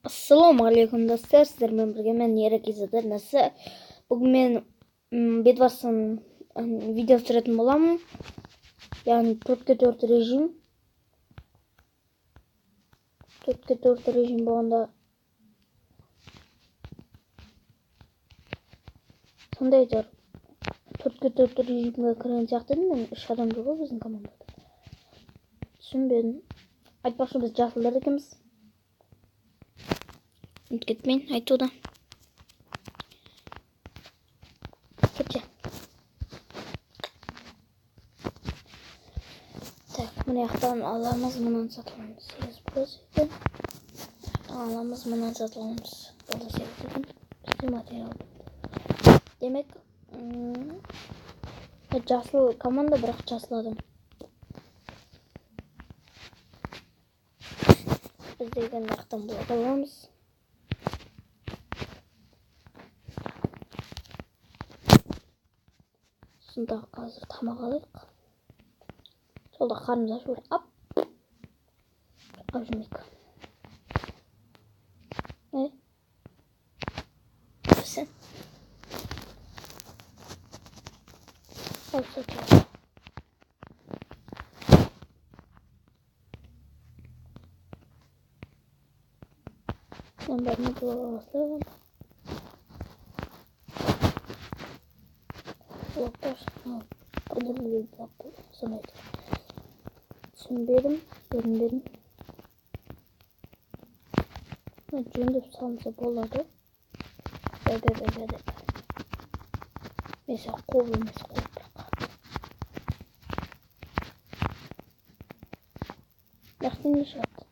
Ассалаумағалейкум, достар! Сіздермен бірге мен, Ерік арнасы. Бүгін мен Бедварстан видео түсіретін боламын. Яғни 4-ке 4 режим. 4-ке 4 режим болғанда сондай әйтеуір 4-ке 4 режимге кірген сияқты едім мен. Үш адам жоқ ғой біздің командада. Түсінбедім. Айтпақшы, біз жасылдар екенбіз. Ұмытып кетпейін айтуды. Кетші. Так, мына жақтан аламыз, мынаны сатып аламыз. 8 плюс екен. Мына аламыз, мынаны сатып аламыз. Бұл да 8 екен. Бізде материал бітті. Демек, жасыл команда, бірақ жасыл адам. Біз деген мына жақтан блок аламыз. Сосын тағы қазір тамақ алайық. Жолда қарнымыз ашып өліп ап. Қап жүрмейік. Е? Сен. Алып сатып. Мен бәріне блок ала салайық. Блоктар, блок сондай. Түсінбедім, көрінбедім. Мына жөндеп салынса болады. Бә, бә, бә, бә деп. Мен қол емес, қол бірақ. Мына не шығады?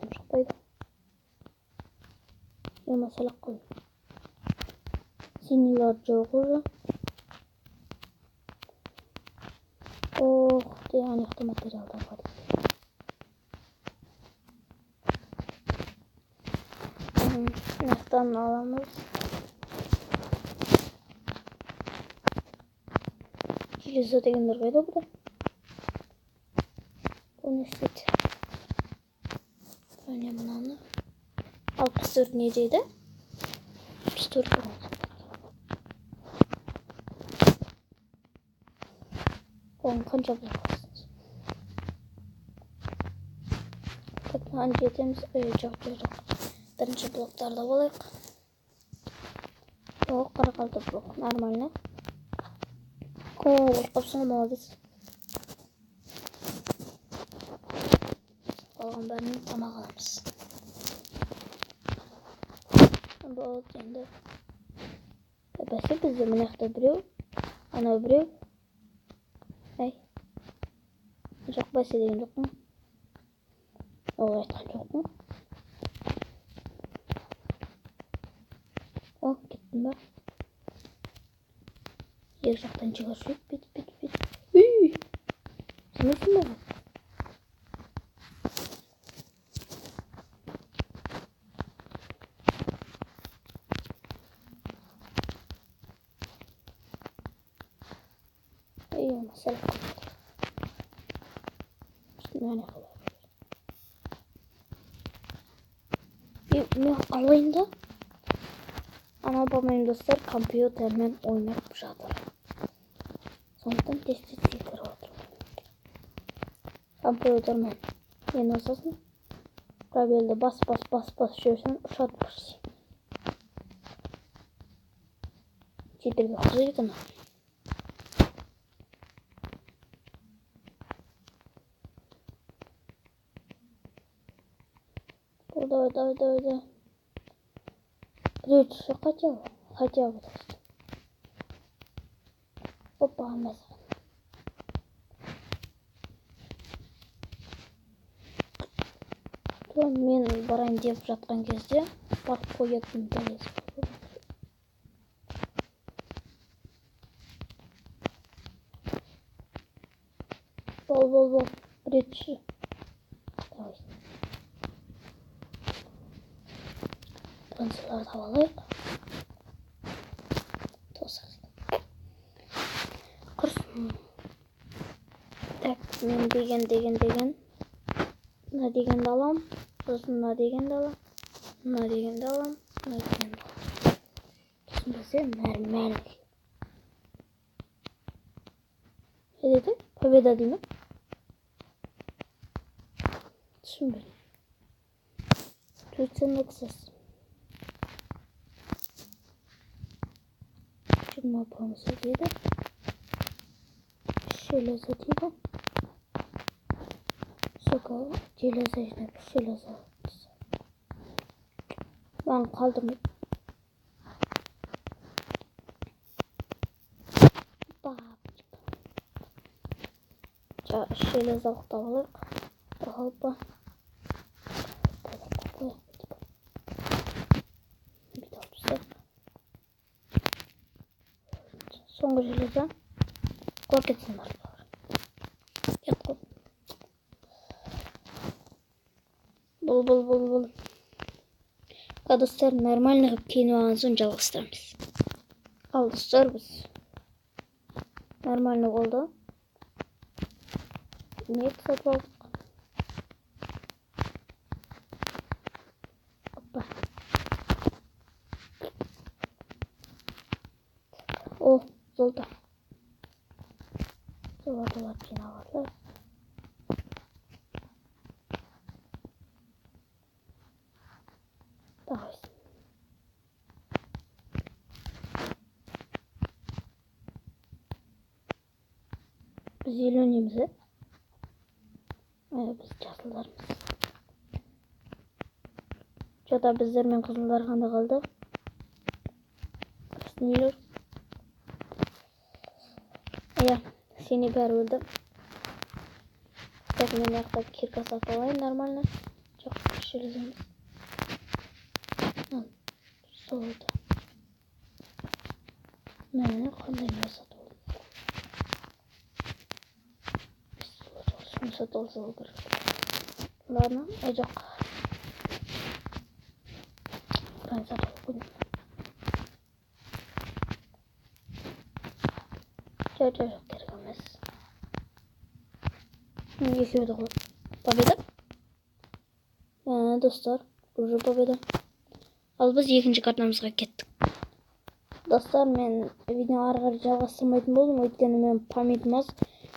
Дым шықпайды. Мен мәселе қой. Синилар жоқ уже. Ох, ты, ана жақта материалдар бар екен. Мына жақтан аламыз. Железо дегендер қайда бұда? Бұл не істейді? Міне мынаны. 64 не дейді? 64 болады. Оған қанша блок аласыз? Так, мынаған жетеміз. Ей, жоқ, жоқ, жоқ. Бірінші блоктарды алайық. О, 46 блок. Нормально. О, қойып ғой, молодец. Қалған бәрінен тамақ аламыз. Болды енді. Бәсе, бізде мына жақта біреу, анау біреу. Әй. Жоқ, бәсе деген жоқпын. Ол айтқан жоқпын. О, кеттім ба? Екі жақтан жүгіріп жүріп, бүйтіп, бүйтіп, бүйтіп. Үй! Түсінесің бе? Ей, мәселе қалды. Міне қалай. Мен алайын да. Анау, по-моему, достар, компьютермен ойнап жатыр. Сондықтан тез-тез секіріп отыр. Компьютермен нені басасың? Пробелді бас, бас, бас, бас жүрсең, ұшады почти. Читерге ұқсайды екен. Давай, давай, давай, давай. Біреу түссе хотя бы, хотя бы түсті. Опа, мәсәлән. Тура мен барайын деп жатқан кезде барып қоятын бәлесі. Бол, бол, бол. Біреу түсші. Давай. Бронзаларды алайық. Тосақ. Құрсын. Так, мен деген, деген, деген. Мына дегенді аламын, сосын мына дегенді аламын, мына дегенді аламын, мына дегенді аламын. Сосын бізде нормально. Не деді? Победа дей ме? Түсінбедім. Төрт. 20 бонусы дейді. Железо дейді. Сука, железо жинап, железо. Маған қалдырмайды. Железо тауып алайық. Опа. Бүйтіп алып тастайық. Соңғы железо. Құлап кетсін барлығы. Ұят қой. Бол, бол, бол, бол. Достар, нормально қылып киініп алған соң жалғастырамыз. Ал достар, біз нормально болды. Не сатып алдық? Опа. О, золото. Золотолар жинап алып. Давай. Біз зеленыймыз, ә? Біз жасылдармыз. Что-то біздер мен қызылдар қандай қалды? Красныйлар. Иә, сені бәрі өлді. Так, мен жақта кирка сатып алайын нормально. Жоқ, железо емес. Золото. Мә, қандай не сатып алдым? Шыны сатып алса керек. Ладно, жоқ. Бронь сатып алып қойдым. Жоқ, жоқ, жоқ, керек емес. Екеуі де қой. Победа? Достар, уже победа. Ал біз екінші картамызға кеттік. Достар, мен видео ары қарай жалғастырмайтын болдым, өйткені мен памятім аз.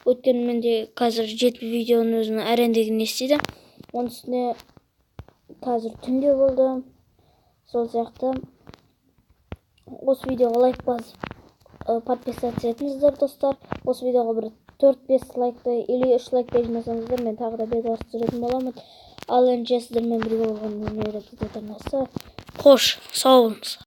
Өйткені менде қазір 7 видеоның өзінің әрең не істейді. Оның үстіне қазір түнде болды. Сол сияқты осы видеоға лайк басып, подписаться етіңіздер, достар. Осы видеоға бір 4-5 лайкты или 3 лайкты жинасаңыздар, мен тағы да видео түсіретін боламын. Ал енді сіздермен бірге болған мен Қош, сау болыңыз.